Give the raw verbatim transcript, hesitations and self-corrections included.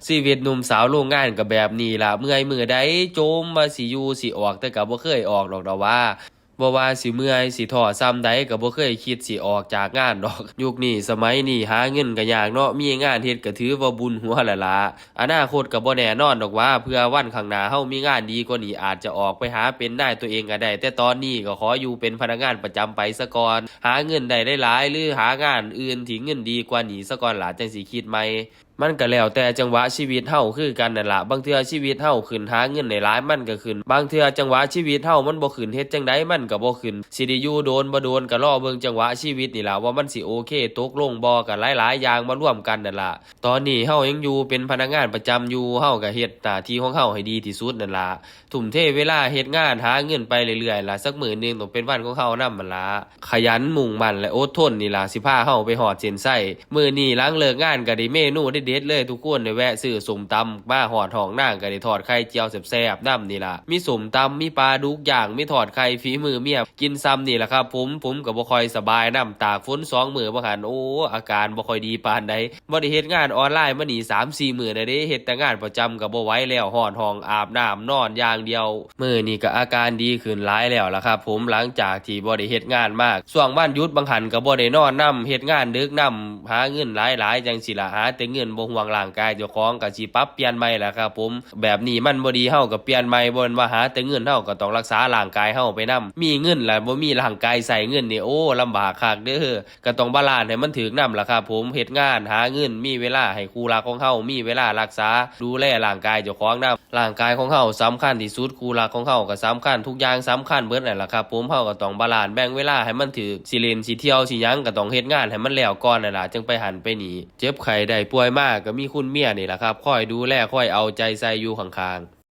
ชีวิตหนุ่มสาวโรงงานก็แบบนี้ล่ะ เมื่อยมื้อใดจ่มว่าสิอยู่สิออก แต่ก็บ่เคยออกดอกดาว่า บ่ว่าสิเมื่อยสิท้อส่ำใดก็บ่เคยคิดสิออกจากงานดอก ยุคนี้สมัยนี้หาเงินก็ยากเนาะ มีงานเฮ็ดก็ถือว่าบุญหัวแล้วล่ะ อนาคตก็บ่แน่นอนดอกว่า เผื่อวันข้างหน้าเฮามีงานดีกว่านี้ อาจจะออกไปหาเป็นนายตัวเองก็ได้ แต่ตอนนี้ก็ขออยู่เป็นพนักงานประจำไปซะก่อน หาเงินได้หลายๆ หรือหางานอื่นที่เงินดีกว่านี้ซะก่อนล่ะ จั่งสิคิดใหม่ มันก็แล้วแต่จังหวะชีวิตเฮาคือกันนั่นล่ะ บางเทื่อชีวิตเฮาขึ้นหาเงินได้หลายมันก็ขึ้น บางเทื่อจังหวะชีวิตเฮามันบ่ขึ้น เฮ็ดจั่งใดมันก็บ่ขึ้น สิได้อยู่โดนบ่โดนก็รอเบิ่งจังหวะชีวิตนี่ล่ะ ว่ามันสิโอเคตกลงบ่ ก็หลายๆ อย่างมารวมกันนั่นล่ะ ตอนนี้เฮายังอยู่เป็นพนักงานประจำอยู่ เฮาก็เฮ็ดหน้าที่ของเฮาให้ดีที่สุดนั่นล่ะ ทุ่มเทเวลาเฮ็ดงานหาเงินไปเรื่อยๆล่ะ สักมื้อหนึ่งต้องเป็นวันของเฮานำหั่นล่ะ ขยันมุ่งมั่นและอดทนนี่ล่ะ สิพาเฮาไปฮอดเส้นชัย มื้อนี้หลังเลิกงานก็ได้เมนูเด็ดๆเลย ทุกคนได้แวะซื้อส้มตำ มาฮอดห้องนางก็ได้ทอดไข่เจียวแซ่บๆนำนี่ล่ะ มีส้มตำ มีปลาดุกย่าง มีทอดไข่ฝีมือเมีย กินส่ำนี่ล่ะครับผม ผมก็บ่ค่อยสบายนำ ตากฝนสองมื้อบ่หัน โอ้ อาการบ่ค่อยดีปานใด บ่ได้เฮ็ดงานออนไลน์มานี่สามสี่มื้อแล้วเด้ เฮ็ดแต่งานประจำก็บ่ไหวแล้ว ฮอดห้องอาบน้ำนอนอย่างเดียว มื้อนี้ก็อาการดีขึ้นหลายแล้วล่ะครับผม หลังจากที่บ่ได้เฮ็ดงานมา ช่วงวันหยุดบางหันก็บ่ได้นอนนำ เฮ็ดงานดึกนำ หาเงินหลายๆจั่งซี้ล่ะ หาแต่เงินบ่ห่วงร่างกายเจ้าของ ก็สิปรับเปลี่ยนใหม่ล่ะครับผม แบบนี้มันบ่ดี เฮาก็เปลี่ยนใหม่ บ่แม่นว่าหาแต่เงิน เฮาก็ต้องรักษาร่างกายเฮาไปนำ มีเงินแล้วบ่มีร่างกายใช้เงินนี่ โอ้ ลำบากคักเด้อ ก็ต้องบาลานซ์ให้มันถูกนำล่ะครับผม เฮ็ดงานหาเงิน มีเวลาให้คู่รักของเฮา มีเวลารักษาดูแลร่างกายเจ้าของนำ ร่างกายของเฮาสำคัญที่สุด คู่รักของเฮาก็สำคัญ ทุกอย่างสำคัญเบิดนั่นล่ะครับผม เฮาก็ต้องบาลานซ์แบ่งเวลาให้มันถูก สิเล่นสิเที่ยวสิหยังก็ต้องเฮ็ดงานให้มันแล้วก่อนนั่นล่ะ จั่งไปหั้นไปนี่ เจ็บไข้ได้ป่วยมาก็มีคุณเมียนี่ล่ะครับ คอยดูแลคอยเอาใจใส่อยู่ข้างๆ